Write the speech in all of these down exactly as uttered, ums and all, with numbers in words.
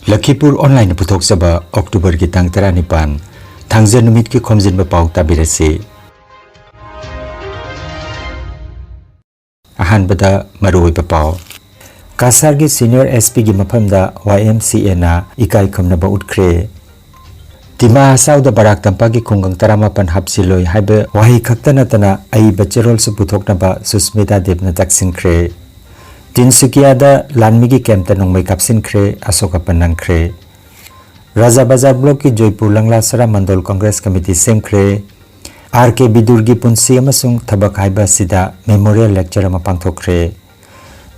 ꯂꯈꯤꯄꯨꯔ ꯑꯣꯟꯂꯥꯏꯟꯅ ꯄꯨꯊꯣꯛꯆꯕ ꯑꯣꯛꯇꯣꯕꯔꯒꯤ ꯇꯥꯡ ꯇꯔꯥꯅꯤꯄꯥꯟ, ꯊꯥꯡꯖ ꯅꯨꯃꯤꯠꯀꯤ ꯈꯣꯝꯖꯤꯟꯕ ꯄꯥꯎ ꯇꯥꯕꯤꯔꯁꯤ꯫ ꯑꯍꯥꯟꯕꯗ ꯃꯔꯨꯑꯣꯏꯕ ꯄꯥꯎ꯫ ꯀꯁꯥꯔꯒꯤ senior S P ꯒꯤ ꯃꯐꯝꯗ Y M C A ꯅ ꯏꯀꯥꯏ ꯈꯨꯝꯅꯕ ꯎꯠꯈ꯭ꯔꯦ꯫ ꯗꯤꯃꯥ ꯍꯁꯥꯎꯗ ꯕꯔꯥꯛ ꯇꯝꯄꯥꯛꯀꯤ ꯈꯨꯡꯒꯪ ꯇꯔꯥꯃꯥꯄꯟ ꯍꯥꯞꯆꯤꯜꯂꯣꯏ ꯍꯥꯏꯕ ꯋꯥꯍꯩ ꯈꯛꯇ ꯅꯠꯇꯅ ꯑꯏꯕ ꯆꯦꯔꯣꯜꯁꯨ ꯄꯨꯊꯣꯛꯅꯕ ꯁꯨꯁꯃꯤꯇꯥ ꯗꯦꯕꯅ ꯇꯛꯁꯤꯟꯈ꯭ꯔꯦ꯫ ꯇꯤꯟꯁꯨꯀꯤꯌꯥꯗ ꯂꯥꯟꯃꯤꯒꯤ ꯀꯦꯝꯞꯇ ꯅꯣꯡꯃꯩ ꯀꯥꯞꯁꯤꯟꯈ꯭ꯔꯦ, ꯑꯁꯣꯛ ꯑꯄꯟ ꯅꯪꯈ꯭ꯔꯦ꯫ ꯔꯥꯖꯥ ꯕꯖꯥꯔ ꯕ꯭ꯂꯣꯛꯀꯤ ꯖꯣꯏꯄꯨꯔ ꯂꯪꯂꯥ ꯁꯔꯥ ꯃꯟꯗꯣꯜ ꯀꯪꯒ꯭ꯔꯦꯁ ꯀꯃꯤꯇꯤ ꯁꯦꯝꯈ꯭ꯔꯦ꯫ ꯑꯥꯔ ꯀꯦ ꯕꯤꯗꯨꯔꯒꯤ ꯄꯨꯟꯁꯤ ꯑꯃꯁꯨꯡ ꯊꯕꯛ ꯍꯥꯏꯕ ꯑꯁꯤꯗ ꯃꯦꯃꯣꯔꯤꯌꯦꯜ ꯂꯦꯛꯆꯔ ꯑꯃ ꯄꯥꯡꯊꯣꯛꯈ꯭ꯔꯦ꯫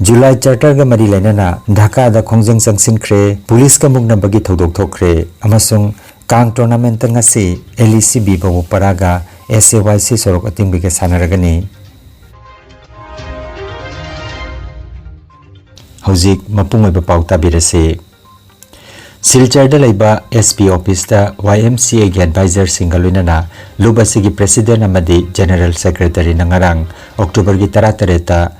ꯖꯨꯂꯥꯏ ꯆꯥꯔꯇꯔꯒ ꯃꯔꯤ ꯂꯩꯅꯅ ꯙꯥꯀꯥꯗ ꯈꯣꯡꯖꯪ ꯆꯪꯁꯤꯟꯈ꯭ꯔꯦ, ꯄꯨꯂꯤꯁꯀ ꯃꯨꯛꯅꯕꯒꯤ ꯊꯧꯗꯣꯛ ꯊꯣꯛꯈ꯭ꯔꯦ ꯑꯃꯁꯨꯡ ꯀꯥꯡ ꯇꯣꯔꯅꯥꯃꯦꯟꯠꯇ ꯉꯁꯤ L E C B ꯕꯋꯣꯄꯥꯔꯥꯒ S A Y C ꯁꯣꯔꯣꯛ ꯑꯇꯤꯡꯕꯤꯒ ꯁꯥꯟꯅꯔꯒꯅꯤ꯫ ꯍꯧꯖꯤꯛ ꯃꯄꯨꯡ ꯑꯣꯏꯕ ꯄꯥꯎ ꯇꯥꯕꯤꯔꯁꯤ꯫ ꯁꯤꯜꯆꯔꯗ ꯂꯩꯕ S P office ꯇ Y M C A ꯒꯤ advisor ꯁꯤꯡꯒ ꯂꯣꯏꯅꯅ ꯂꯨꯞ ꯑꯁꯤꯒꯤ president ꯑꯃꯗꯤ general secretary ꯅ ꯉꯔꯥꯡ ꯑꯣꯛꯇꯣꯕꯔꯒꯤ ꯇꯔꯥꯇꯔꯦꯠꯇ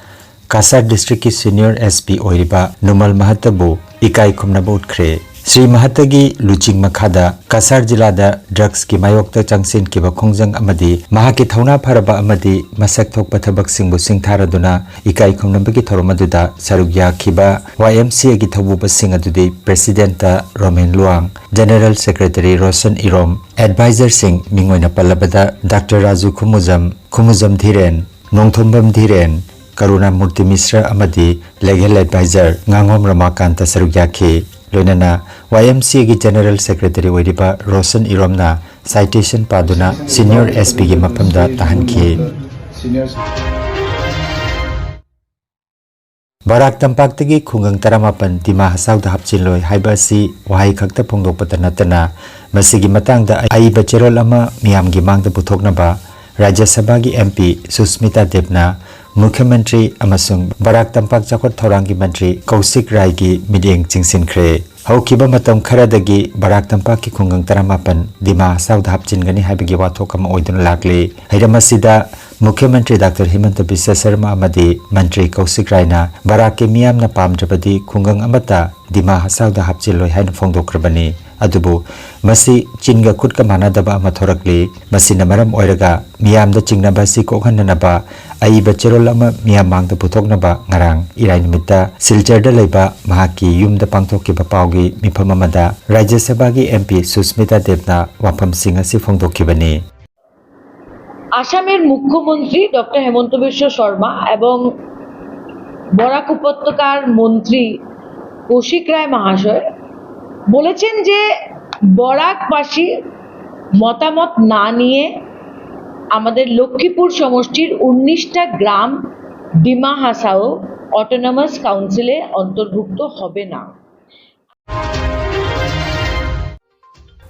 ꯀꯁꯥꯔ district ꯀꯤ senior S P ꯑꯣꯏꯔꯤꯕ ꯅꯨꯃꯜ ꯃꯍꯠꯇꯕꯨ ꯏꯀꯥꯏ ꯈꯨꯝꯅꯕ ꯎꯠꯈ꯭ꯔꯦ꯫ ꯁ꯭ꯔꯤ ꯃꯍꯠꯇꯒꯤ ꯂꯨꯆꯤꯡ ꯃꯈꯥꯗ ꯀꯁꯥꯔ ꯖꯤꯂꯥꯗ drugs ꯀꯤ ꯃꯥꯌꯣꯛꯇ ꯆꯪꯁꯤꯟꯈꯤꯕ ꯈꯣꯡꯖꯪ ꯑꯃꯗꯤ ꯃꯍꯥꯛꯀꯤ ꯊꯧꯅꯥ ꯐꯔꯕ ꯑꯃꯗꯤ ꯃꯁꯛ ꯊꯣꯛꯄ ꯊꯕꯛꯁꯤꯡꯕꯨ ꯁꯤꯡꯊꯥꯔꯗꯨꯅ ꯏꯀꯥꯏ ꯈꯨꯝꯅꯕꯒꯤ ꯊꯧꯔꯝ ꯑꯗꯨꯗ ꯁꯔꯨꯛ ꯌꯥꯈꯤꯕ Y M C A ꯒꯤ ꯊꯧꯕꯨꯕꯁꯤꯡ ꯑꯗꯨꯗꯤ president Romen Luwang, general secretary Roshan Irom, advisor ꯁꯤꯡ ꯃꯤꯡ ꯑꯣꯏꯅ ꯄꯜꯂꯕꯗ ꯗꯥꯛꯇꯔ ꯔꯥꯖꯨ ꯈꯨꯃꯨꯖꯝ, ꯈꯨꯃꯨꯖꯝ ꯙꯤꯔꯦꯟ, ꯅꯣꯡꯊꯣꯝꯕꯝ ꯙꯤꯔꯦꯟ, ꯀꯔꯨꯅꯥꯃꯨꯔꯇꯤ ꯃꯤꯁ꯭ꯔ ꯑꯃꯗꯤ legal advisor ꯉꯥꯉꯣꯝ ꯔꯃꯥꯀꯥꯟꯇ ꯁꯔꯨꯛ ꯌꯥꯈꯤ꯫ ꯂꯣꯏꯅꯅ Y M C A ꯒꯤ general secretary ꯑꯣꯏꯔꯤꯕ Roshan ꯏꯔꯣꯝꯅ citation ꯄꯥꯗꯨꯅ senior S P ꯒꯤ ꯃꯐꯝꯗ ꯇꯥꯍꯟꯈꯤ꯫ ꯕꯔꯥꯛ ꯇꯝꯄꯥꯛꯇꯒꯤ ꯈꯨꯡꯒꯪ ꯇꯔꯥꯃꯥꯄꯟ ꯗꯤꯃꯥ ꯍꯁꯥꯎꯗ ꯍꯥꯞꯆꯤꯜꯂꯣꯏ ꯍꯥꯏꯕ ꯑꯁꯤ ꯋꯥꯍꯩ ꯈꯛꯇ ꯐꯣꯡꯗꯣꯛꯄꯇ ꯅꯠꯇꯅ ꯃꯁꯤꯒꯤ ꯃꯇꯥꯡꯗ ꯑꯏꯕ ꯆꯦꯔꯣꯜ ꯑꯃ ꯃꯤꯌꯥꯝꯒꯤ ꯃꯥꯡꯗ ꯄꯨꯊꯣꯛꯅꯕ ꯔꯥꯖ꯭ꯌ ꯁꯚꯥꯒꯤ M P ꯁꯨꯁꯃꯤꯇꯥ ꯗꯦꯕꯅ ꯃꯨꯈ꯭ꯌ ꯃꯟꯇ꯭ꯔꯤ ꯑꯃꯁꯨꯡ ꯕꯔꯥꯛ ꯇꯝꯄꯥꯛ ꯆꯥꯎꯈꯠ ꯊꯧꯔꯥꯡꯒꯤ ꯃꯟꯇ꯭ꯔꯤ ꯀꯧꯁꯤꯛ ꯔꯥꯏꯒꯤ ꯃꯤꯠꯌꯦꯡ ꯆꯤꯡꯁꯤꯟꯈ꯭ꯔꯦ꯫ ꯍꯧꯈꯤꯕ ꯃꯇꯝ ꯈꯔꯗꯒꯤ ꯕꯔꯥꯛ ꯇꯝꯄꯥꯛꯀꯤ ꯈꯨꯡꯒꯪ ꯇꯔꯥꯃꯥꯄꯟ ꯗꯤꯃꯥ ꯍꯁꯥꯎꯗ ꯍꯥꯞꯆꯤꯟꯒꯅꯤ ꯍꯥꯏꯕꯒꯤ ꯋꯥꯊꯣꯛ ꯑꯃ ꯑꯣꯏꯗꯨꯅ ꯂꯥꯛꯂꯤ꯫ ꯍꯤꯔꯝ ꯑꯁꯤꯗ ꯃꯨꯈ꯭ꯌ ꯃꯟꯇ꯭ꯔꯤ ꯗꯥꯛꯇꯔ ꯍꯤꯃꯟꯇ ꯕꯤꯁ꯭ꯋ ꯁꯔꯃ ꯑꯃꯗꯤ ꯃꯟꯇ꯭ꯔꯤ ꯀꯧꯁꯤꯛ ꯔꯥꯏꯅ ꯕꯔꯥꯛꯀꯤ ꯃꯤꯌꯥꯝꯅ ꯄꯥꯝꯗ꯭ꯔꯕꯗꯤ ꯈꯨꯡꯒꯪ ꯑꯃꯠꯇ ꯗꯤꯃꯥ ꯍꯁꯥꯎꯗ ꯍꯥꯞꯆꯤꯜꯂꯣꯏ ꯍꯥꯏꯅ ꯐꯣꯡꯗꯣꯛꯈ꯭ꯔꯕꯅꯤ꯫ ꯑꯗꯨꯕꯨ ꯃꯁꯤ ꯆꯤꯟꯒ ꯈꯨꯠꯀ ꯃꯥꯟꯅꯗꯕ ꯑꯃ ꯊꯣꯔꯛꯂꯤ꯫ ꯃꯁꯤꯅ ꯃꯔꯝ ꯑꯣꯏꯔꯒ ꯃꯤꯌꯥꯝꯗ ꯆꯤꯡꯅꯕ ꯑꯁꯤ ꯀꯣꯛꯍꯟꯅꯅꯕ ꯑꯏꯕ ꯆꯦꯔꯣꯜ ꯑꯃ ꯃꯤꯌꯥꯝ ꯃꯥꯡꯗ ꯄꯨꯊꯣꯛꯅꯕ ꯉꯔꯥꯡ ꯏꯔꯥꯏ ꯅꯨꯃꯤꯠꯇ ꯁꯤꯜꯆꯔꯗ ꯂꯩꯕ ꯃꯍꯥꯛꯀꯤ ꯌꯨꯝꯗ ꯄꯥꯡꯊꯣꯛꯈꯤꯕ ꯄꯥꯎꯒꯤ ꯃꯤꯐꯝ ꯑꯃꯗ ꯔꯥꯖ꯭ꯌ ꯁꯚꯥꯒꯤ ꯑꯦꯝ ꯄꯤ ꯁꯨꯁꯃꯤꯇꯥ ꯗꯦꯕꯅ ꯋꯥꯐꯝꯁꯤꯡ ꯑꯁꯤ ꯐꯣꯡꯗꯣꯛꯈꯤꯕꯅꯤ꯫ আসামের মুখ্যমন্ত্রী ডক্টর হিমন্ত বিশ্ব শর্মা এবং বরাক উপত্যকার মন্ত্রী কৌশিক রায় মহাশয় বলেছেন যে বরাকবাসী মতামত না নিয়ে আমাদের লক্ষ্মীপুর সমষ্টির উনিশটা গ্রাম ডিমা হাসাও অটোনমাস কাউন্সিলে অন্তর্ভুক্ত হবে না।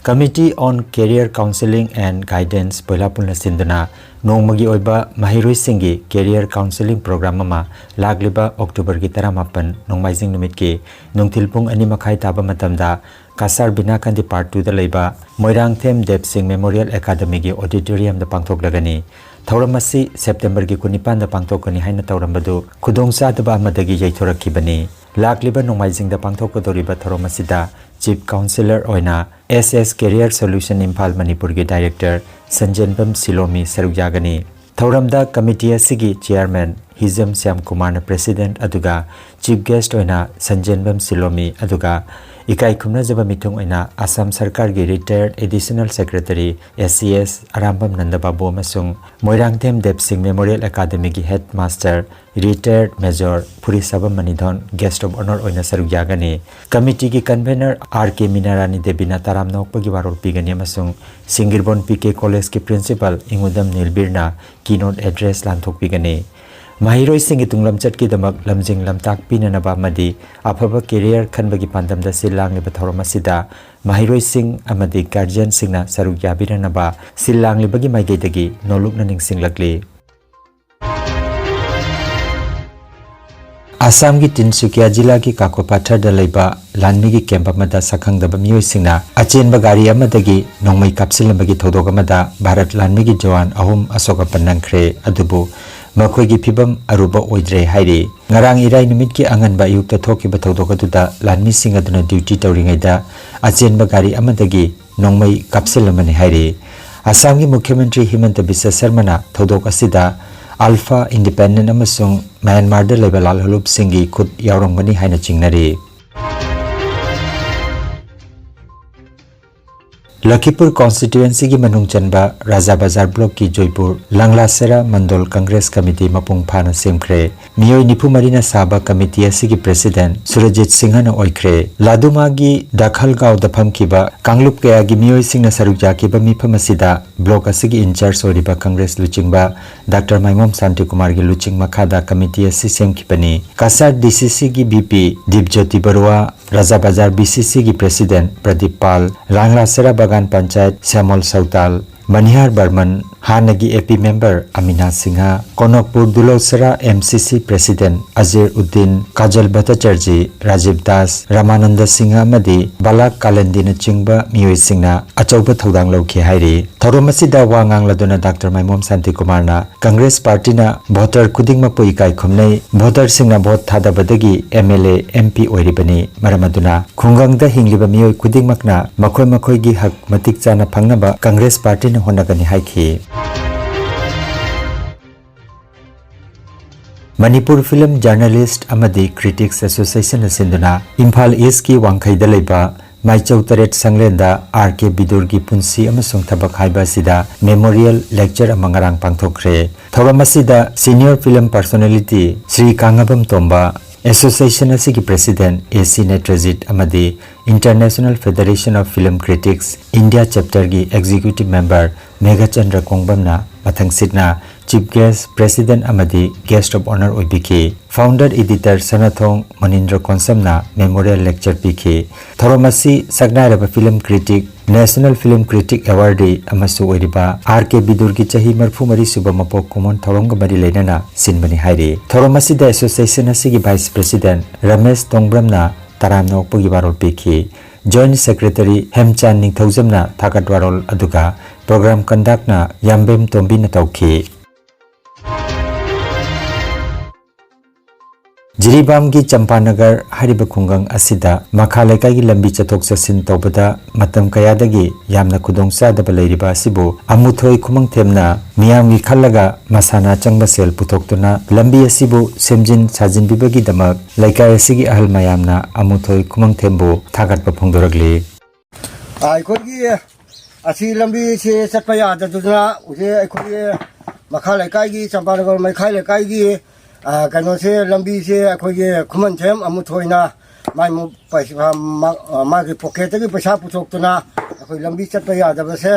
Committee on Career Counselling and Guidance ꯕꯣꯏꯂꯥꯄꯨꯜꯅ ꯁꯤꯟꯗꯨꯅ ꯅꯣꯡꯃꯒꯤ ꯑꯣꯏꯕ ꯃꯍꯩꯔꯣꯏꯁꯤꯡꯒꯤ career counselling program ꯑꯃ ꯂꯥꯛꯂꯤꯕ ꯑꯣꯛꯇꯣꯕꯔꯒꯤ ꯇꯔꯥꯃꯥꯄꯟ ꯅꯣꯡꯃꯥꯏꯖꯤꯡ ꯅꯨꯃꯤꯠꯀꯤ ꯅꯨꯡꯊꯤꯜ ꯄꯨꯡ ꯑꯅꯤ ꯃꯈꯥꯏ ꯇꯥꯕ ꯃꯇꯝꯗ ꯀꯁꯥꯔ ꯕꯤꯅꯥꯀꯥꯟꯗꯤ Part two ꯗ ꯂꯩꯕ ꯃꯣꯏꯔꯥꯡꯊꯦꯝ ꯗꯦꯕ ꯁꯤꯡ ꯃꯦꯃꯣꯔꯤꯌꯦꯜ ꯑꯦꯀꯥꯗꯃꯤꯒꯤ ꯑꯣꯗꯤꯇꯣꯔꯤꯌꯝꯗ ꯄꯥꯡꯊꯣꯛꯂꯒꯅꯤ꯫ ꯊꯧꯔꯝ ꯑꯁꯤ ꯁꯦꯞꯇꯦꯝꯕꯔꯒꯤ ꯀꯨꯟꯅꯤꯄꯥꯟꯗ ꯄꯥꯡꯊꯣꯛꯀꯅꯤ ꯍꯥꯏꯅ ꯇꯧꯔꯝꯕꯗꯨ ꯈꯨꯗꯣꯡꯆꯥꯗꯕ ꯑꯃꯗꯒꯤ ꯌꯩꯊꯣꯔꯛꯈꯤꯕꯅꯤ꯫ ꯂꯥꯛꯂꯤꯕ ꯅꯣꯡꯃꯥꯏꯖꯤꯡꯗ ꯄꯥꯡꯊꯣꯛꯀꯗꯧꯔꯤꯕ ꯊꯧꯔꯝ ꯑꯁꯤꯗ ꯆꯤꯐ ꯀꯥꯎꯟꯁꯤꯂꯔ ꯑꯣꯏꯅ ꯑꯦꯁ ꯑꯦꯁ ꯀꯦꯔꯤꯌꯔ ꯁꯣꯂꯨꯁꯟ ꯏꯝꯐꯥꯜ ꯃꯅꯤꯄꯨꯔꯒꯤ ꯗꯥꯏꯔꯦꯛꯇꯔ ꯁꯟꯖꯦꯟꯕꯝ ꯁꯤꯂꯣꯃꯤ ꯁꯔꯨꯛ ꯌꯥꯒꯅꯤ꯫ ꯊꯧꯔꯝꯗ ꯀꯃꯤꯇꯤ ꯑꯁꯤꯒꯤ ꯆꯤꯌꯥꯔꯃꯦꯟ ꯍꯤꯖꯝ ꯁ꯭ꯌꯥꯝ ꯀꯨꯃꯥꯔꯅ ꯄ꯭ꯔꯦꯁꯤꯗꯦꯟꯠ ꯑꯗꯨꯒ ꯆꯤꯐ ꯒꯦꯁ꯭ꯠ ꯑꯣꯏꯅ ꯁꯟꯖꯦꯟꯕꯝ ꯁꯤꯂꯣꯃꯤ ꯑꯗꯨꯒ ꯏꯀꯥꯏ ꯈꯨꯝꯅꯖꯕ ꯃꯤꯊꯨꯡ ꯑꯣꯏꯅ ꯑꯁꯥꯝ ꯁꯔꯀꯥꯔꯒꯤ ꯔꯤꯇꯥꯌꯔꯗ additional secretary S C S Arambam ꯅꯟꯗꯕꯥꯕꯨ ꯑꯃꯁꯨꯡ ꯃꯣꯏꯔꯥꯡꯊꯦꯝ ꯗꯦꯕ ꯁꯤꯡ ꯃꯦꯃꯣꯔꯤꯌꯦꯜ ꯑꯦꯀꯥꯗꯃꯤꯒꯤ head master retired major Phurisabam Manidhon guest of honour ꯑꯣꯏꯅ ꯁꯔꯨꯛ ꯌꯥꯒꯅꯤ꯫ ꯀꯃꯤꯇꯤꯒꯤ ꯀꯟꯚꯦꯅꯔ ꯑꯥꯔ ꯀꯦ ꯃꯤꯅꯥꯔꯥꯅꯤ ꯗꯦꯕꯤꯅ ꯇꯔꯥꯝꯅ ꯑꯣꯛꯄꯒꯤ ꯋꯥꯔꯣꯜ ꯄꯤꯒꯅꯤ ꯑꯃꯁꯨꯡ ꯁꯤꯡꯒꯤꯔꯕꯣꯟ ꯄꯤ ꯀꯦ ꯀꯣꯂꯦꯖꯀꯤ ꯄ꯭ꯔꯤꯟꯁꯤꯄꯥꯜ ꯏꯉꯨꯗꯝ ꯅꯤꯜꯕꯤꯔꯅ keynote address ꯂꯥꯟꯊꯣꯛꯄꯤꯒꯅꯤ꯫ ꯃꯍꯩꯔꯣꯏꯁꯤꯡꯒꯤ ꯇꯨꯡꯂꯝꯆꯠꯀꯤꯗꯃꯛ ꯂꯝꯖꯤꯡ ꯂꯝꯇꯥꯛ ꯄꯤꯅꯅꯕ ꯑꯃꯗꯤ ꯑꯐꯕ ꯀꯦꯔꯤꯌꯔ ꯈꯟꯕꯒꯤ ꯄꯥꯟꯗꯝꯗ ꯁꯤꯜ ꯂꯥꯡꯂꯤꯕ ꯊꯧꯔꯝ ꯑꯁꯤꯗ ꯃꯍꯩꯔꯣꯏꯁꯤꯡ ꯑꯃꯗꯤ ꯒꯥꯔꯖꯤꯌꯟꯁꯤꯡꯅ ꯁꯔꯨꯛ ꯌꯥꯕꯤꯔꯅꯕ ꯁꯤꯜ ꯂꯥꯡꯂꯤꯕꯒꯤ ꯃꯥꯏꯀꯩꯗꯒꯤ ꯅꯣꯜꯂꯨꯛꯅ ꯅꯤꯡꯁꯤꯡꯂꯛꯂꯤ꯫ ꯑꯁꯥꯝꯒꯤ ꯇꯤꯟꯁꯨꯀꯤꯌꯥ ꯖꯤꯂꯥꯒꯤ ꯀꯥꯀꯣꯄꯥꯊꯔꯗ ꯂꯩꯕ ꯂꯥꯟꯃꯤꯒꯤ ꯀꯦꯝꯞ ꯑꯃꯗ ꯁꯛꯈꯪꯗꯕ ꯃꯤꯑꯣꯏꯁꯤꯡꯅ ꯑꯆꯦꯟꯕ ꯒꯥꯔꯤ ꯑꯃꯗꯒꯤ ꯅꯣꯡꯃꯩ ꯀꯥꯞꯁꯤꯜꯂꯝꯕꯒꯤ ꯊꯧꯗꯣꯛ ꯑꯃꯗ ꯚꯥꯔꯠ ꯂꯥꯟꯃꯤꯒꯤ ꯖꯋꯥꯟ ꯑꯍꯨꯝ ꯑꯁꯣꯛ ꯑꯄꯟ ꯅꯪꯈ꯭ꯔꯦ꯫ ꯑꯗꯨꯕꯨ ꯃꯈꯣꯏꯒꯤ ꯐꯤꯕꯝ ꯑꯔꯨꯕ ꯑꯣꯏꯗ꯭ꯔꯦ ꯍꯥꯏꯔꯤ꯫ ꯉꯔꯥꯡ ꯏꯔꯥꯏ ꯅꯨꯃꯤꯠꯀꯤ ꯑꯉꯟꯕ ꯑꯌꯨꯛꯇ ꯊꯣꯛꯈꯤꯕ ꯊꯧꯗꯣꯛ ꯑꯗꯨꯗ ꯂꯥꯟꯃꯤꯁꯤꯡ ꯑꯗꯨꯅ ꯗ꯭ꯌꯨꯇꯤ ꯇꯧꯔꯤꯉꯩꯗ ꯑꯆꯦꯟꯕ ꯒꯥꯔꯤ ꯑꯃꯗꯒꯤ ꯅꯣꯡꯃꯩ ꯀꯥꯞꯁꯤꯜꯂꯝꯕꯅꯤ ꯍꯥꯏꯔꯤ꯫ ꯑꯁꯥꯝꯒꯤ ꯃꯨꯈ꯭ꯌ ꯃꯟꯇ꯭ꯔꯤ ꯍꯤꯃꯟꯇ ꯕꯤꯁ꯭ꯋ ꯁꯔꯃꯅ ꯊꯧꯗꯣꯛ ꯑꯁꯤꯗ ꯑꯜꯐꯥ ꯏꯟꯗꯤꯄꯦꯟꯗꯦꯟꯠ ꯑꯃꯁꯨꯡ ꯃ꯭ꯌꯥꯟꯃꯥꯔꯗ ꯂꯩꯕ ꯂꯥꯜꯍꯧꯂꯨꯞꯁꯤꯡꯒꯤ ꯈꯨꯠ ꯌꯥꯎꯔꯝꯒꯅꯤ ꯍꯥꯏꯅ ꯆꯤꯡꯅꯔꯤ꯫ ꯂꯈꯤꯄꯨꯔ ꯀꯣꯟꯁꯇꯤꯇ꯭ꯌꯨꯑꯦꯟꯁꯤꯒꯤ ꯃꯅꯨꯡ ꯆꯟꯕ ꯔꯥꯖꯥ ꯕꯖꯥꯔ ꯕ꯭ꯂꯣꯛꯀꯤ ꯖꯣꯏꯄꯨꯔ ꯂꯪꯂꯥꯁꯦꯔꯥ ꯃꯟꯗꯣꯜ ꯀꯪꯒ꯭ꯔꯦꯁ ꯀꯃꯤꯇꯤ ꯃꯄꯨꯡ ꯐꯥꯅ ꯁꯦꯝꯈ꯭ꯔꯦ꯫ ꯃꯤꯑꯣꯏ ꯅꯤꯐꯨ ꯃꯔꯤꯅ ꯁꯥꯕ ꯀꯃꯤꯇꯤ ꯑꯁꯤꯒꯤ ꯄ꯭ꯔꯦꯁꯤꯗꯦꯟꯠ ꯁꯨꯔꯖꯤꯠ ꯁꯤꯡꯍꯅ ꯑꯣꯏꯈ꯭ꯔꯦ꯫ ꯂꯥꯗꯨꯃꯥꯒꯤ ꯗꯥꯈꯜꯒꯥꯎꯗ ꯐꯝꯈꯤꯕ ꯀꯥꯡꯂꯨꯞ ꯀꯌꯥꯒꯤ ꯃꯤꯑꯣꯏꯁꯤꯡꯅ ꯁꯔꯨꯛ ꯌꯥꯈꯤꯕ ꯃꯤꯐꯝ ꯑꯁꯤꯗ ꯕ꯭ꯂꯣꯛ ꯑꯁꯤꯒꯤ ꯏꯟꯆꯥꯔꯖ ꯑꯣꯏꯔꯤꯕ ꯀꯪꯒ꯭ꯔꯦꯁ ꯂꯨꯆꯤꯡꯕ ꯗꯥꯛꯇꯔ ꯃꯥꯏꯃꯣꯝ ꯁꯥꯟꯇꯤꯀꯨꯃꯥꯔꯒꯤ ꯂꯨꯆꯤꯡ ꯃꯈꯥꯗ ꯀꯃꯤꯇꯤ ꯑꯁꯤ ꯁꯦꯝꯈꯤꯕꯅꯤ꯫ ꯀꯁꯥꯔ ꯗꯤ ꯁꯤ ꯁꯤꯒꯤ ꯚꯤ ꯄꯤ ꯗꯤꯞꯖꯣꯇꯤ ꯕꯔꯨꯋꯥ, ꯔꯥꯖꯥ ꯕꯖꯥꯔ ꯕꯤ ꯁꯤ ꯁꯤꯒꯤ ꯄ꯭ꯔꯦꯁꯤꯗꯦꯟꯠ ꯄ꯭ꯔꯗꯤꯞ ꯄꯥꯜ, ꯂꯥꯡꯂꯥꯁꯦꯔꯥ ꯕꯒꯥꯟ ꯄꯟꯆꯥꯌꯠ ꯁ꯭ꯌꯥꯃꯣꯜ ꯁꯧꯇꯥꯜ, ꯃꯅꯤꯍꯥꯔ ꯕꯔꯃꯟ, ꯍꯥꯟꯅꯒꯤ ꯑꯦ ꯄꯤ ꯃꯦꯝꯕꯔ ꯑꯃꯤꯅꯥ ꯁꯤꯡꯍ, ꯀꯣꯅꯣꯛꯄꯨꯔ ꯗꯨꯂꯧꯁꯦꯔꯥ ꯑꯦꯝ ꯁꯤ ꯁꯤ ꯄ꯭ꯔꯦꯁꯤꯗꯦꯟꯠ ꯑꯖꯤꯔ ꯎꯗꯤꯟ, ꯀꯥꯖꯜ ꯚꯠꯇꯆꯥꯔꯖꯤ, ꯔꯥꯖꯤꯕ ꯗꯥꯁ, ꯔꯥꯃꯥꯅꯟꯗ ꯁꯤꯡꯍ ꯑꯃꯗꯤ ꯕꯥꯂꯥꯛ ꯀꯥꯂꯟꯗꯤꯅꯆꯤꯡꯕ ꯃꯤꯑꯣꯏꯁꯤꯡꯅ ꯑꯆꯧꯕ ꯊꯧꯗꯥꯡ ꯂꯧꯈꯤ ꯍꯥꯏꯔꯤ꯫ ꯊꯧꯔꯝ ꯑꯁꯤꯗ ꯋꯥ ꯉꯥꯡꯂꯗꯨꯅ ꯗꯥꯛꯇꯔ ꯃꯥꯏꯃꯣꯝ ꯁꯥꯟꯇꯤꯀꯨꯃꯥꯔꯅ ꯀꯪꯒ꯭ꯔꯦꯁ ꯄꯥꯔꯇꯤꯅ ꯚꯣꯇꯔ ꯈꯨꯗꯤꯡꯃꯛꯄꯨ ꯏꯀꯥꯏ ꯈꯨꯝꯅꯩ, ꯚꯣꯇꯔꯁꯤꯡꯅ ꯚꯣꯠ ꯊꯥꯗꯕꯗꯒꯤ M L A, M P ꯑꯣꯏꯔꯤꯕꯅꯤ, ꯃꯔꯝ ꯑꯗꯨꯅ ꯈꯨꯡꯒꯪꯗ ꯍꯤꯡꯂꯤꯕ ꯃꯤꯑꯣꯏ ꯈꯨꯗꯤꯡꯃꯛꯅ ꯃꯈꯣꯏ ꯃꯈꯣꯏꯒꯤ ꯍꯛ ꯃꯇꯤꯛ ꯆꯥꯅ ꯐꯪꯅꯕ ꯀꯪꯒ꯭ꯔꯦꯁ ꯄꯥꯔꯇꯤꯅ ꯍꯣꯠꯅꯒꯅꯤ ꯍꯥꯏꯈꯤ꯫ ꯃꯅꯤꯄꯨꯔ ꯐꯤꯂꯝ ꯖꯔꯅꯦꯂꯤꯁ꯭ꯠ ꯑꯃꯗꯤ ꯀ꯭ꯔꯤꯇꯤꯛꯁ ꯑꯦꯁꯣꯁꯤꯌꯦꯁꯟꯅ ꯁꯤꯟꯗꯨꯅ ꯏꯝꯐꯥꯜ ꯏꯁ꯭ꯠꯀꯤ ꯋꯥꯡꯈꯩꯗ ꯂꯩꯕ ꯃꯥꯏꯆꯧ ꯇꯔꯦꯠ ꯁꯪꯂꯦꯟꯗ ꯑꯥꯔ ꯀꯦ ꯕꯤꯗꯨꯔꯒꯤ ꯄꯨꯟꯁꯤ ꯑꯃꯁꯨꯡ ꯊꯕꯛ ꯍꯥꯏꯕ ꯑꯁꯤꯗ ꯃꯦꯃꯣꯔꯤꯌꯦꯜ ꯂꯦꯛꯆꯔ ꯑꯃ ꯉꯔꯥꯡ ꯄꯥꯡꯊꯣꯛꯈ꯭ꯔꯦ꯫ ꯊꯧꯔꯝ ꯑꯁꯤꯗ senior film personality Shri Kangabam Tomba, association ꯑꯁꯤꯒꯤ ꯄ꯭ꯔꯦꯁꯤꯗꯦꯟꯠ ꯑꯦ ꯁꯤ ꯅꯦꯇ꯭ꯔꯖꯤꯠ ꯑꯃꯗꯤ international federation of film critics India ꯆꯦꯞꯇꯔꯒꯤ ꯑꯦꯛꯖꯤꯀ꯭ꯌꯨꯇꯤꯚ ꯃꯦꯝꯕꯔ ꯃꯦꯘꯆꯟꯗ꯭ꯔ ꯀꯣꯡꯕꯝꯅ ꯃꯊꯪꯁꯤꯠꯅ ꯆꯤꯐ ꯒꯦꯁ꯭ꯠ, ꯄ꯭ꯔꯦꯁꯤꯗꯦꯟꯠ ꯑꯃꯗꯤ ꯒꯦꯁ꯭ꯠ ꯑꯣꯐ ꯑꯣꯅꯔ ꯑꯣꯏꯕꯤꯈꯤ꯫ Founder Editor ꯁꯅꯥꯊꯣꯡ ꯃꯅꯤꯟꯗ꯭ꯔ ꯀꯣꯟꯁꯝꯅ Memorial Lecture ꯄꯤꯈꯤ꯫ ꯊꯧꯔꯝ ꯑꯁꯤ ꯁꯛꯅꯥꯏꯔꯕ film critic, National Film Critic Awardee ꯑꯃꯁꯨ ꯑꯣꯏꯔꯤꯕ ꯑꯥꯔ ꯀꯦ ꯕꯤꯗꯨꯔꯒꯤ ꯆꯍꯤ ꯃꯔꯤꯐꯨ ꯃꯔꯤ ꯁꯨꯕ ꯃꯄꯣꯛ ꯀꯨꯝꯑꯣꯟ ꯊꯧꯔꯝꯒ ꯃꯔꯤ ꯂꯩꯅꯅ ꯁꯤꯟꯕꯅꯤ ꯍꯥꯏꯔꯤ꯫ ꯊꯧꯔꯝ ꯑꯁꯤꯗ association ꯑꯁꯤꯒꯤ Vice President ꯔꯃꯦꯁ ꯇꯣꯡꯕ꯭ꯔꯝꯅ ꯇꯔꯥꯝꯅ ꯑꯣꯛꯄꯒꯤ ꯋꯥꯔꯣꯜ ꯄꯤꯈꯤ꯫ Joint Secretary ꯍꯦꯝꯆꯥꯟ ꯅꯤꯡꯊꯧꯖꯝꯅ ꯊꯥꯒꯠ ꯋꯥꯔꯣꯜ ꯑꯗꯨꯒ program conductꯅ ꯌꯥꯝꯕꯦꯝ ꯇꯣꯝꯕꯤꯅ ꯇꯧꯈꯤ꯫ ꯖꯤꯔꯤꯕꯥꯝꯒꯤ ꯆꯝꯄꯥꯅꯒꯔ ꯍꯥꯏꯔꯤꯕ ꯈꯨꯡꯒꯪ ꯑꯁꯤꯗ ꯃꯈꯥ ꯂꯩꯀꯥꯏꯒꯤ ꯂꯝꯕꯤ ꯆꯠꯊꯣꯛ ꯆꯠꯁꯤꯟ ꯇꯧꯕꯗ ꯃꯇꯝ ꯀꯌꯥꯗꯒꯤ ꯌꯥꯝꯅ ꯈꯨꯗꯣꯡꯆꯥꯗꯕ ꯂꯩꯔꯤꯕ ꯑꯁꯤꯕꯨ ꯑꯃꯨꯊꯣꯏ ꯈꯨꯃꯪꯊꯦꯝꯅ ꯃꯤꯌꯥꯝꯒꯤ ꯈꯜꯂꯒ ꯃꯁꯥꯅ ꯑꯆꯪꯕ ꯁꯦꯜ ꯄꯨꯊꯣꯛꯇꯨꯅ ꯂꯝꯕꯤ ꯑꯁꯤꯕꯨ ꯁꯦꯝꯖꯤꯟ ꯁꯥꯖꯤꯟꯕꯤꯕꯒꯤꯗꯃꯛ ꯂꯩꯀꯥꯏ ꯑꯁꯤꯒꯤ ꯑꯍꯜ ꯃꯌꯥꯝꯅ ꯑꯃꯨꯊꯣꯏ ꯈꯨꯃꯪꯊꯦꯝꯕꯨ ꯊꯥꯒꯠꯄ ꯐꯣꯡꯗꯣꯔꯛꯂꯤ꯫ ꯑꯩꯈꯣꯏꯒꯤ ꯑꯁꯤ ꯂꯝꯕꯤꯁꯤ ꯆꯠꯄ ꯌꯥꯗꯗꯨꯅ ꯍꯧꯖꯤꯛ ꯑꯩꯈꯣꯏꯒꯤ ꯃꯈꯥ ꯂꯩꯀꯥꯏꯒꯤ, ꯆꯝꯄꯥꯅꯒꯔ ꯃꯩꯈꯥꯏ ꯂꯩꯀꯥꯏꯒꯤ, ꯑ, ꯀꯩꯅꯣꯁꯦ, ꯂꯝꯕꯤꯁꯦ ꯑꯩꯈꯣꯏꯒꯤ ꯈꯨꯃꯟꯊꯦꯝ ꯑꯃꯨꯊꯣꯏꯅ ꯃꯥꯏ ꯃꯨ-, ꯄꯩꯁꯥ, ꯃꯥ-, ꯃꯥꯒꯤ pocketꯇꯒꯤ ꯄꯩꯁꯥ ꯄꯨꯊꯣꯛꯇꯨꯅ ꯑꯩꯈꯣꯏ ꯂꯝꯕꯤ ꯆꯠꯄ ꯌꯥꯗꯕꯁꯦ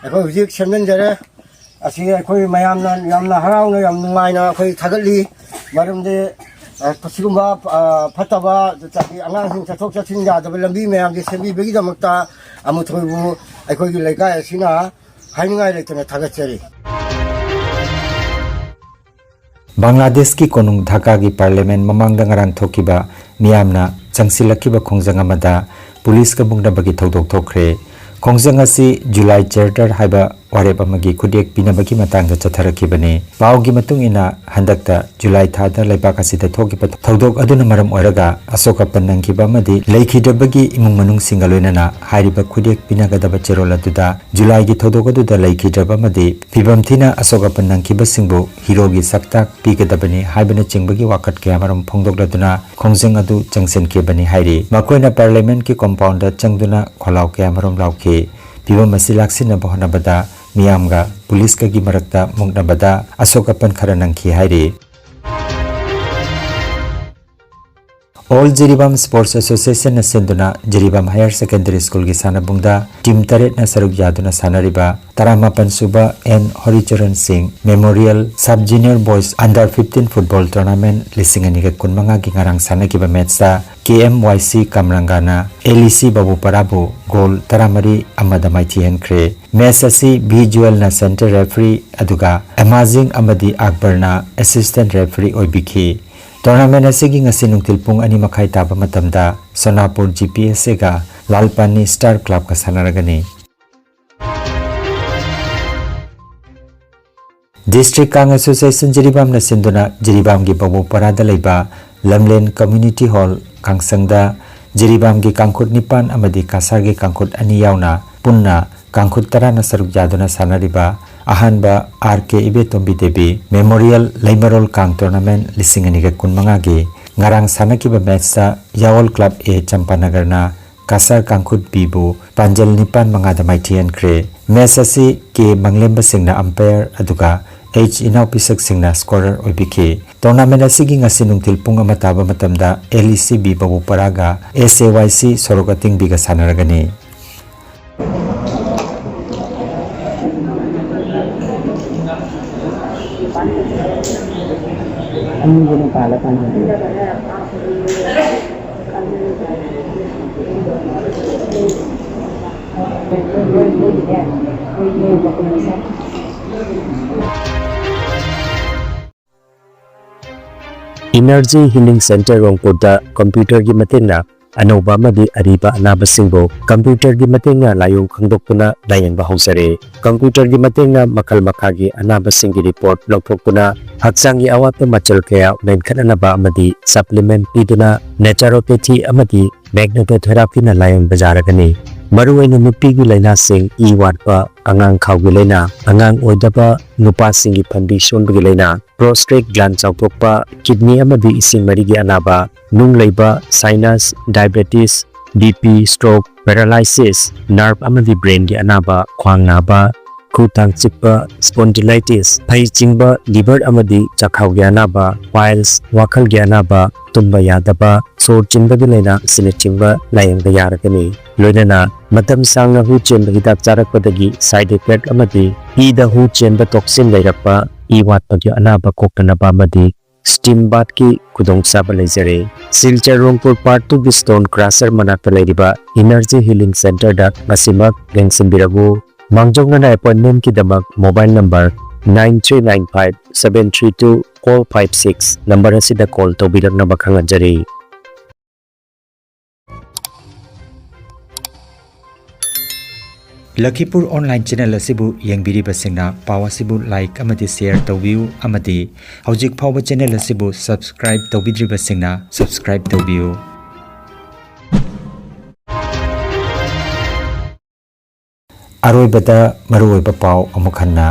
ꯑꯩꯈꯣꯏ ꯍꯧꯖꯤꯛ ꯁꯦꯝꯖꯤꯟꯖꯔꯦ꯫ ꯑꯁꯤ ꯑꯩꯈꯣꯏ ꯃꯌꯥꯝꯅ ꯌꯥꯝꯅ ꯍꯔꯥꯎꯅ, ꯌꯥꯝ ꯅꯨꯡꯉꯥꯏꯅ ꯑꯩꯈꯣꯏ ꯊꯥꯒꯠꯂꯤ꯫ ꯃꯔꯝꯗꯤ, ꯑ, ꯁꯤꯒꯨꯝꯕ, ꯑ, ꯐꯠꯇꯕ, ꯑꯉꯥꯡꯁꯤꯡ ꯆꯠꯊꯣꯛ ꯆꯠꯁꯤꯟ ꯌꯥꯗꯕ ꯂꯝꯕꯤ ꯃꯌꯥꯝꯁꯦ ꯁꯦꯝꯕꯤꯕꯒꯤꯗꯃꯛꯇ ꯑꯃꯨꯊꯣꯏꯕꯨ ꯑꯩꯈꯣꯏꯒꯤ ꯂꯩꯀꯥꯏ ꯑꯁꯤꯅ ꯍꯥꯏꯅꯤꯡꯉꯥꯏ ꯂꯩꯇꯅ ꯊꯥꯒꯠꯆꯔꯤ꯫ ꯕꯪꯒ꯭ꯂꯥꯗꯦꯁꯀꯤ ꯀꯣꯅꯨꯡ ꯙꯥꯀꯥꯒꯤ Parliament ꯃꯃꯥꯡꯗ ꯉꯔꯥꯡ ꯊꯣꯛꯈꯤꯕ ꯃꯤꯌꯥꯝꯅ ꯆꯪꯁꯤꯜꯂꯛꯈꯤꯕ ꯈꯣꯡꯖꯪ ꯑꯃꯗ ꯄꯨꯂꯤꯁꯀ ꯃꯨꯛꯅꯕꯒꯤ ꯊꯧꯗꯣꯛ ꯊꯣꯛꯈ꯭ꯔꯦ꯫ ꯈꯣꯡꯖꯪ ꯑꯁꯤ July Charter ꯍꯥꯏꯕ ꯋꯥꯔꯦꯞ ꯑꯃꯒꯤ ꯈꯨꯠꯌꯦꯛ ꯄꯤꯅꯕꯒꯤ ꯃꯇꯥꯡꯗ ꯆꯠꯊꯔꯛꯈꯤꯕꯅꯤ꯫ ꯄꯥꯎꯒꯤ ꯃꯇꯨꯡ ꯏꯟꯅ, ꯍꯟꯗꯛꯇ July ꯊꯥꯗ ꯂꯩꯕꯥꯛ ꯑꯁꯤꯗ ꯊꯣꯛꯈꯤꯕ ꯊꯧꯗꯣꯛ ꯑꯗꯨꯅ ꯃꯔꯝ ꯑꯣꯏꯔꯒ ꯑꯁꯣꯛ ꯑꯄꯟ ꯅꯪꯈꯤꯕ ꯑꯃꯗꯤ ꯂꯩꯈꯤꯗ꯭ꯔꯕꯒꯤ ꯏꯃꯨꯡ ꯃꯅꯨꯡꯁꯤꯡꯒ ꯂꯣꯏꯅꯅ ꯍꯥꯏꯔꯤꯕ ꯈꯨꯠꯌꯦꯛ ꯄꯤꯅꯒꯗꯕ ꯆꯦꯔꯣꯜ ꯑꯗꯨꯗ Julyꯒꯤ ꯊꯧꯗꯣꯛ ꯑꯗꯨꯗ ꯂꯩꯈꯤꯗ꯭ꯔꯕ ꯑꯃꯗꯤ ꯐꯤꯕꯝ ꯊꯤꯅ ꯑꯁꯣꯛ ꯑꯄꯟ ꯅꯪꯈꯤꯕꯁꯤꯡꯕꯨ heroꯒꯤ ꯁꯛꯇꯥꯛ ꯄꯤꯒꯗꯕꯅꯤ ꯍꯥꯏꯕꯅꯆꯤꯡꯕꯒꯤ ꯋꯥꯀꯠ ꯀꯌꯥꯃꯔꯨꯝ ꯐꯣꯡꯗꯣꯛꯂꯗꯨꯅ ꯈꯣꯡꯖꯪ ꯑꯗꯨ ꯆꯪꯁꯤꯟꯈꯤꯕꯅꯤ ꯍꯥꯏꯔꯤ꯫ ꯃꯈꯣꯏꯅ Parliamentꯀꯤ compoundꯗ ꯆꯪꯗꯨꯅ ꯈꯣꯜꯂꯥꯎ ꯀꯌꯥꯃꯔꯨꯝ ꯂꯥꯎꯈꯤ꯫ ꯐꯤꯕꯝ ꯑꯁꯤ ꯂꯥꯛꯁꯤꯟꯅꯕ ꯍꯣꯠꯅꯕꯗ ꯃꯤꯌꯥꯝꯒ ꯄꯨꯂꯤꯁꯀꯒꯤ ꯃꯔꯛꯇ ꯃꯨꯛꯅꯕꯗ ꯑꯁꯣꯛ ꯑꯄꯟ ꯈꯔ ꯅꯪꯈꯤ ꯍꯥꯏꯔꯤ꯫ All Jiribam Sports Association ꯅ ꯁꯤꯟꯗꯨꯅ ꯖꯤꯔꯤꯕꯥꯝ Higher Secondary School ꯒꯤ ꯁꯥꯟꯅꯕꯨꯡꯗ team ꯇꯔꯦꯠꯅ ꯁꯔꯨꯛ ꯌꯥꯗꯨꯅ ꯁꯥꯟꯅꯔꯤꯕ ꯇꯔꯥꯃꯥꯄꯟ ꯁꯨꯕ ꯑꯦꯟ ꯍꯣꯔꯤꯆꯔꯟ ꯁꯤꯡ Memorial Sub Junior Boys Under fifteen Football Tournament ꯂꯤꯁꯤꯡ ꯑꯅꯤꯒ ꯀꯨꯟꯃꯉꯥꯒꯤ ꯉꯔꯥꯡ ꯁꯥꯟꯅꯈꯤꯕ match ꯇ ꯀꯦ ꯑꯦꯝ ꯋꯥꯏ ꯁꯤ ꯀꯝꯔꯪꯒꯥꯅ ꯑꯦꯜ ꯏ ꯁꯤ ꯕꯥꯕꯨꯄꯔꯥꯕꯨ goal ꯇꯔꯥꯃꯔꯤ ꯑꯃꯗ ꯃꯥꯏꯊꯤꯍꯟꯈ꯭ꯔꯦ꯫ Match ꯑꯁꯤ ꯚꯤ ꯖꯨꯋꯦꯜꯅ centre referee ꯑꯗꯨꯒ ꯑꯦꯃꯥꯖꯤꯡ ꯑꯃꯗꯤ ꯑꯛꯕꯔꯅ assistant referee ꯑꯣꯏꯕꯤꯈꯤ꯫ Tournament ꯑꯁꯤꯒꯤ ꯉꯁꯤ ꯅꯨꯡꯊꯤꯜ ꯄꯨꯡ ꯑꯅꯤ ꯃꯈꯥꯏ ꯇꯥꯕ ꯃꯇꯝꯗ ꯁꯣꯅꯥꯄꯨꯔ ꯖꯤ ꯄꯤ ꯑꯦꯁ ꯑꯦꯒ ꯂꯥꯜꯄꯥꯅꯤ Star Club ꯀ ꯁꯥꯟꯅꯔꯒꯅꯤ꯫ District Kang Association ꯖꯤꯔꯤꯕꯥꯝꯅ ꯁꯤꯟꯗꯨꯅ ꯖꯤꯔꯤꯕꯥꯝꯒꯤ ꯕꯥꯕꯨꯄꯔꯥꯗ ꯂꯩꯕ ꯂꯝꯂꯦꯟ Community Hall ꯀꯥꯡꯁꯪꯗ ꯖꯤꯔꯤꯕꯥꯝꯒꯤ ꯀꯥꯡꯈꯨꯠ ꯅꯤꯄꯥꯟ ꯑꯃꯗꯤ ꯀꯁꯥꯔꯒꯤ ꯀꯥꯡꯈꯨꯠ ꯑꯅꯤ ꯌꯥꯎꯅ ꯄꯨꯟꯅ ꯀꯥꯡꯈꯨꯠ ꯇꯔꯥꯅ ꯁꯔꯨꯛ ꯌꯥꯗꯨꯅ ꯁꯥꯟꯅꯔꯤꯕ ꯑꯍꯥꯟꯕ ꯑꯥꯔ ꯀꯦ ꯏꯕꯦꯇꯣꯝꯕꯤ ꯗꯦꯕꯤ Memorial ꯂꯩꯃꯔꯣꯜ ꯀꯥꯡ Tournament ꯂꯤꯁꯤꯡ ꯑꯅꯤꯒ ꯀꯨꯟꯃꯉꯥꯒꯤ ꯉꯔꯥꯡ ꯁꯥꯟꯅꯈꯤꯕ match ꯇ ꯌꯥꯋꯜ Club A ꯆꯝꯄꯥꯅꯒꯔꯅ ꯀꯁꯥꯔ ꯀꯥꯡꯈꯨꯠ B ꯕꯨ ꯄꯥꯟꯖꯜ ꯅꯤꯄꯥꯟ ꯃꯉꯥꯗ ꯃꯥꯏꯊꯤꯍꯟꯈ꯭ꯔꯦ꯫ Match ꯑꯁꯤ ꯀꯦ ꯃꯪꯂꯦꯝꯕ ꯁꯤꯡꯅ umpire ꯑꯗꯨꯒ ꯑꯩꯆ ꯏꯅꯥꯎꯄꯤꯁꯛ ꯁꯤꯡꯅ scorer ꯑꯣꯏꯕꯤꯈꯤ꯫ Tournament ꯑꯁꯤꯒꯤ ꯉꯁꯤ ꯅꯨꯡꯊꯤꯜ ꯄꯨꯡ ꯑꯃ ꯇꯥꯕ ꯃꯇꯝꯗ ꯑꯦꯜ ꯏ ꯁꯤ ꯕꯤ ꯕꯥꯕꯨꯄꯔꯥꯒ ꯑꯦꯁ ꯑꯦ ꯋꯥꯏ ꯁꯤ ꯁꯣꯔꯣꯛ ꯑꯇꯤꯡꯕꯤꯒ ꯁꯥꯟꯅꯔꯒꯅꯤ꯫ ꯑꯅꯤꯗꯨꯅ ꯄꯥꯜꯂ ꯄꯥꯟꯕꯅꯦ꯫ Energy Healing Center ꯔꯣꯡꯄꯨꯔꯗ computer ꯒꯤ ꯃꯇꯦꯡꯅ ꯑꯅꯧꯕ ꯑꯃꯗꯤ ꯑꯔꯤꯕ ꯑꯅꯥꯕꯁꯤꯡꯕꯨ computer ꯒꯤ ꯃꯇꯦꯡꯅ ꯂꯥꯏꯑꯣꯡ ꯈꯪꯗꯣꯛꯇꯨꯅ ꯂꯥꯌꯦꯡꯕ ꯍꯧꯖꯔꯦ꯫ Computer ꯒꯤ ꯃꯇꯦꯡꯅ ꯃꯈꯜ ꯃꯈꯥꯒꯤ ꯑꯅꯥꯕꯁꯤꯡꯒꯤ report ꯂꯧꯊꯣꯛꯇꯨꯅ ꯍꯛꯆꯥꯡꯒꯤ ꯑꯋꯥꯠꯄ ꯃꯆꯜ ꯀꯌꯥ ꯃꯦꯟꯈꯠꯅꯅꯕ ꯑꯃꯗꯤ supplement ꯄꯤꯗꯨꯅ naturopathy ꯑꯃꯗꯤ magnetotherapy ꯅ ꯂꯥꯌꯦꯡꯕ ꯌꯥꯔꯒꯅꯤ꯫ ꯃꯔꯨꯑꯣꯏꯅ ꯅꯨꯄꯤꯒꯤ ꯂꯥꯏꯅꯥꯁꯤꯡ, ꯏ ꯋꯥꯠꯄ, ꯑꯉꯥꯡ ꯈꯥꯎꯒꯤ ꯂꯥꯏꯅꯥ, ꯑꯉꯥꯡ ꯑꯣꯏꯗꯕ, ꯅꯨꯄꯥꯁꯤꯡꯒꯤ ꯐꯟꯕꯤ ꯁꯣꯟꯕꯒꯤ ꯂꯥꯏꯅꯥ, prostate gland ꯆꯥꯎꯊꯣꯛꯄ, kidney ꯑꯃꯗꯤ ꯏꯁꯤꯡ ꯃꯔꯤꯒꯤ ꯑꯅꯥꯕ, ꯅꯨꯡ ꯂꯩꯕ, sinus, diabetes, B P, stroke, paralysis, nerve ꯑꯃꯗꯤ brain ꯒꯤ ꯑꯅꯥꯕ, ꯈ꯭ꯋꯥꯡ ꯅꯥꯕ, ꯈꯨ ꯇꯥꯡ ꯆꯤꯛꯄ, spondylitis, ꯐꯩ ꯆꯤꯡꯕ, liver ꯑꯃꯗꯤ ꯆꯥꯛꯈꯥꯎꯒꯤ ꯑꯅꯥꯕ, piles, ꯋꯥꯈꯜꯒꯤ ꯑꯅꯥꯕ, ꯇꯨꯝꯕ ꯌꯥꯗꯕ, ꯁꯣꯔ ꯆꯤꯟꯕꯒꯤ ꯂꯥꯏꯅꯥ ꯑꯁꯤꯅꯆꯤꯡꯕ ꯂꯥꯌꯦꯡꯕ ꯌꯥꯔꯒꯅꯤ꯫ ꯂꯣꯏꯅꯅ ꯃꯇꯝ ꯁꯥꯡꯅ ꯍꯨ ꯆꯦꯟꯕ ꯍꯤꯗꯥꯛ ꯆꯥꯔꯛꯄꯗꯒꯤ side effect ꯑꯃꯗꯤ ꯏꯗ ꯍꯨ ꯆꯦꯟꯕ toxin ꯂꯩꯔꯛꯄ, ꯏ ꯋꯥꯠꯄꯒꯤ ꯑꯅꯥꯕ ꯀꯣꯛꯇꯅꯕ ꯑꯃꯗꯤ steam bathꯀꯤ ꯈꯨꯗꯣꯡꯆꯥꯕ ꯂꯩꯖꯔꯦ꯫ ꯁꯤꯜꯆꯔ ꯔꯣꯡꯄꯨꯔ Part Twoꯒꯤ stone crusher ꯃꯅꯥꯛꯇ ꯂꯩꯔꯤꯕ Energy Healing Centreꯗ ꯉꯁꯤꯃꯛ ꯂꯦꯡꯁꯤꯟꯕꯤꯔꯛꯎ꯫ ꯃꯥꯡꯖꯧꯅꯅ appointmentꯀꯤꯗꯃꯛ mobile number nine three nine five seven three two four five six number ꯑꯁꯤꯗ call ꯇꯧꯕꯤꯔꯛꯅꯕ ꯈꯪꯍꯟꯖꯔꯤ꯫ ꯂꯈꯤꯄꯨꯔ online channel ꯑꯁꯤꯕꯨ ꯌꯦꯡꯕꯤꯔꯤꯕꯁꯤꯡꯅ ꯄꯥꯎ ꯑꯁꯤꯕꯨ like ꯑꯃꯗꯤ share ꯇꯧꯕꯤꯌꯨ ꯑꯃꯗꯤ ꯍꯧꯖꯤꯛ ꯐꯥꯎꯕ channel ꯑꯁꯤꯕꯨ subscribe ꯇꯧꯕꯤꯗ꯭ꯔꯤꯕꯁꯤꯡꯅ subscribe ꯇꯧꯕꯤꯌꯨ꯫ ꯑꯔꯣꯏꯕꯗ ꯃꯔꯨꯑꯣꯏꯕ ꯄꯥꯎ ꯑꯃꯨꯛ ꯍꯟꯅ꯫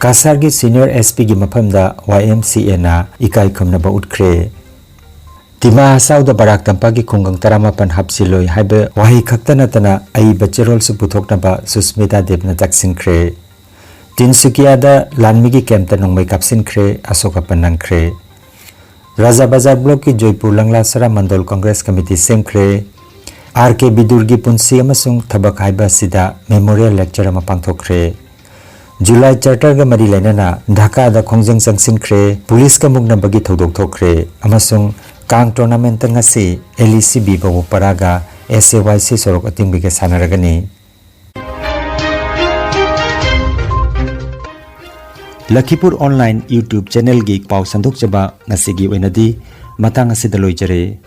ꯀꯁꯥꯔꯒꯤ senior SPꯒꯤ ꯃꯐꯝꯗ YMCAꯅ ꯏꯀꯥꯏ ꯈꯨꯝꯅꯕ ꯎꯠꯈ꯭ꯔꯦ꯫ ꯗꯤꯃꯥ ꯍꯁꯥꯎꯗ ꯕꯔꯥꯛ ꯇꯝꯄꯥꯛꯀꯤ ꯈꯨꯡꯒꯪ ꯇꯔꯥꯃꯥꯄꯟ ꯍꯥꯞꯆꯤꯜꯂꯣꯏ ꯍꯥꯏꯕ ꯋꯥꯍꯩ ꯈꯛꯇ ꯅꯠꯇꯅ ꯑꯏꯕ ꯆꯦꯔꯣꯜꯁꯨ ꯄꯨꯊꯣꯛꯅꯕ ꯁꯨꯁꯃꯤꯇꯥ ꯗꯦꯕꯅ ꯇꯛꯁꯤꯟꯈ꯭ꯔꯦ꯫ ꯇꯤꯟꯁꯨꯀꯤꯌꯥꯗ ꯂꯥꯟꯃꯤꯒꯤ campꯇ ꯅꯣꯡꯃꯩ ꯀꯥꯞꯁꯤꯟꯈ꯭ꯔꯦ, ꯑꯁꯣꯛ ꯑꯄꯟ ꯅꯪꯈ꯭ꯔꯦ꯫ ꯔꯥꯖꯥ ꯕꯖꯥꯔ blockꯀꯤ ꯖꯣꯏꯄꯨꯔ ꯂꯪꯂꯥꯁꯔꯥ ꯃꯟꯗꯜ Congress committee ꯁꯦꯝꯈ꯭ꯔꯦ꯫ RK ꯕꯤꯗꯨꯔꯒꯤ ꯄꯨꯟꯁꯤ ꯑꯃꯁꯨꯡ ꯊꯕꯛ ꯍꯥꯏꯕ ꯑꯁꯤꯗ memorial lecture ꯑꯃ ꯄꯥꯡꯊꯣꯛꯈ꯭ꯔꯦ꯫ ꯖꯨꯂꯥꯏ Charterꯒ ꯃꯔꯤ ꯂꯩꯅꯅ ꯙꯥꯀꯥꯗ ꯈꯣꯡꯖꯪ ꯆꯪꯁꯤꯟꯈ꯭ꯔꯦ, ꯄꯨꯂꯤꯁꯀ ꯃꯨꯛꯅꯕꯒꯤ ꯊꯧꯗꯣꯛ ꯊꯣꯛꯈ꯭ꯔꯦ, ꯑꯃꯁꯨꯡ ꯀꯥꯡ tournamentꯇ ꯉꯁꯤ LEC B ꯕꯕꯨꯄꯥꯔꯥꯒ SAYC ꯁꯣꯔꯣꯛ ꯑꯇꯤꯡꯕꯤꯒ ꯁꯥꯟꯅꯔꯒꯅꯤ꯫ ꯂꯈꯤꯄꯨꯔ online YouTube channelꯒꯤ ꯄꯥꯎ ꯁꯟꯗꯣꯛꯆꯕ ꯉꯁꯤꯒꯤ ꯑꯣꯏꯅꯗꯤ ꯃꯇꯥꯡ ꯑꯁꯤꯗ ꯂꯣꯏꯖꯔꯦ꯫